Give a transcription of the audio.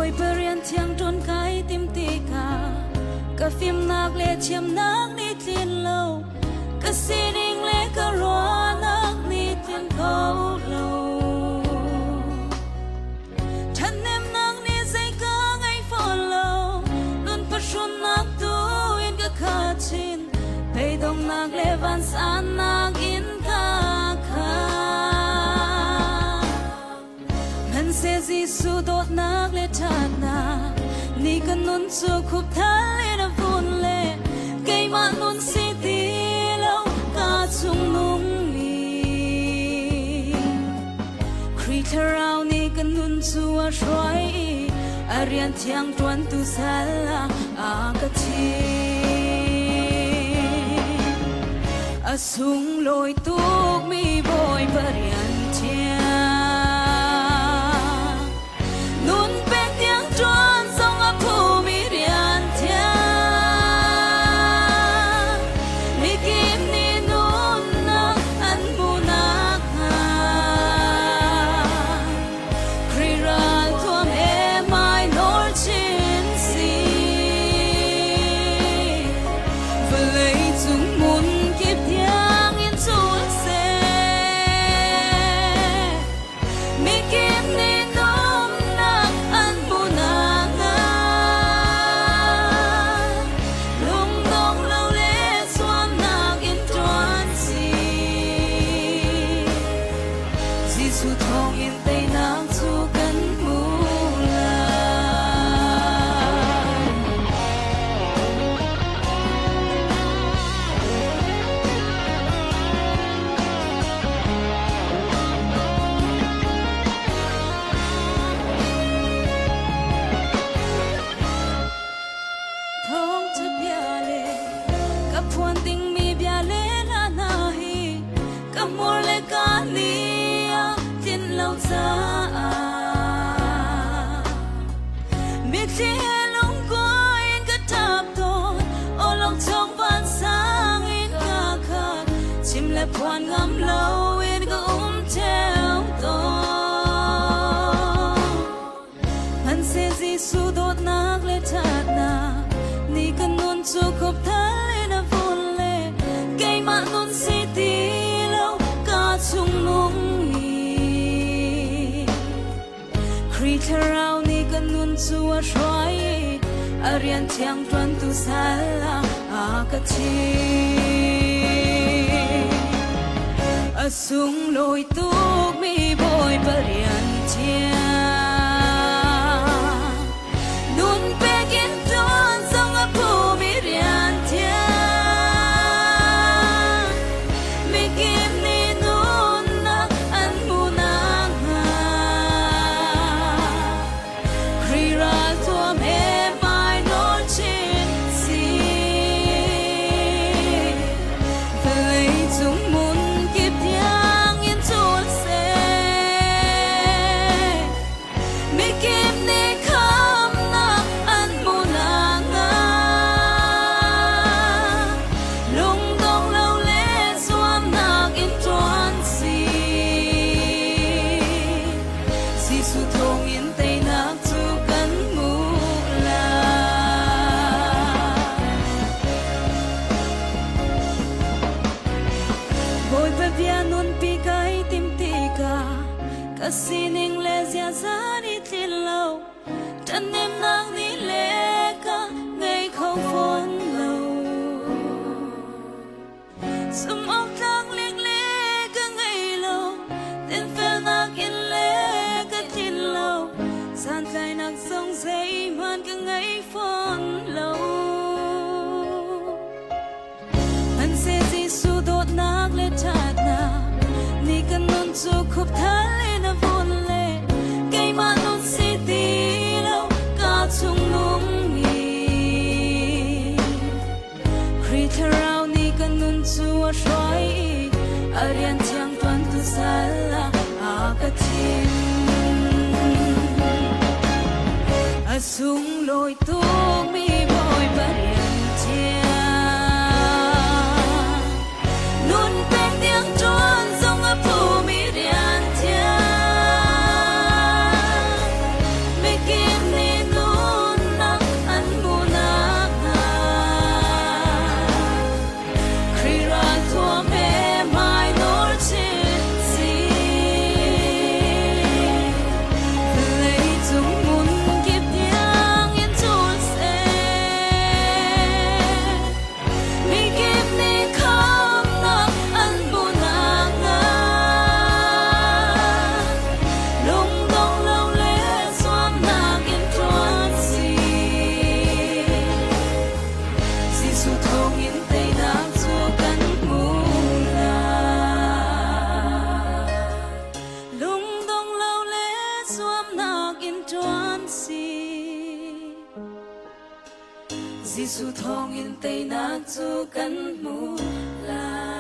Bawipa rian thiang ṭuan kai tim tikah ka fimnak le thiamnak nih tlin lo, ka sining le ka ruahnak nih tlin kho lo. Ṭhathnemnak nih zei ka ngei fawn lo, nun phuhrunnak tu in ka khat chin, beidonghnak le vansannak in ka khat. Hmanhseh Jesuh dawtnak le ṭhatnak ni ka nun cu khupthal in a vun le keimah nun si ti lo ka chung nung mi. Khrih Thlarau nih ka nun cu a hruai i a rian thiang ṭuantu sal ah a ka thim. A sunglawi tukmi Bawipa rian thiang. Nun pek tiang ṭuan zong a phumi rian thiang. Mikip nih nunnak an hmuh nakhnga. Khrih ral thuam he hmai nawl chin si. Vawlei cung hmun kip tiang in cul seh. Mikip nih nuamhnak an hmuh nakhnga. Lungdong lo le zuamnak in ṭuan si. Jesuh thawngin teinak cu kan hmu lai. Thawngṭha bia le ka phuan dingmi bia le hla hna hi ka hmur le ka ni a tlin lo caah mitthli he lungkuai in ka ṭap tawn, awlokchong vansang in ka khat, chim le phuan ngam lo in ka um ṭheo tawn. Hmanhseh Jesuh dawtnak le ṭhatnak ni ka nun cu khupthal in a vun le keimah nun si ti lo ka chung nung mi. Khrih Thlarau nih ka nun cu a hruai i a rian thiang ṭuantu sal ah a ka thim. A sunglawi tukmi Bawipa rian thiang. Nun pek in ṭuan zong a phumi rian thiang. Mikip nih nunnak an hmuh nakhnga. Khrih ral thuam he hmai nawl chin si. Vawlei cung hmun kip tiang in cul seh. Mikip nih khamnak an hmuh nakhnga. Lungdong lo le zuamnak in ṭuan si. Jesuh thawngin teinak cu kan hmuh lai. Bawipa bia nunpi kai tim tikah ka sining le ziaza nih tlin lo, ṭahnemnak nih le ka ngei kho fawn lo. Zumhawktlak lek le ka ngei lo, dinfelnak in le ka tlin lo, santlainak zong zeihmanh ka ngei fawn lo. Hmanhseh Jesuh dawtnak le ṭhatnak ni kan nun cu khupthal in a vun le keimah nun si ti lo ka chung nung mi. Khrih Thlarau nih kan nun cu a hruai i a rian thiang ṭuantu sal ah a ka thim. A sunglawi tukmi Bawipa rian thiang. Nun pek tiang ṭuan zong a phumi rian thiang. Mikip nih Jesuh thawngin teinak cu kan hmu lai.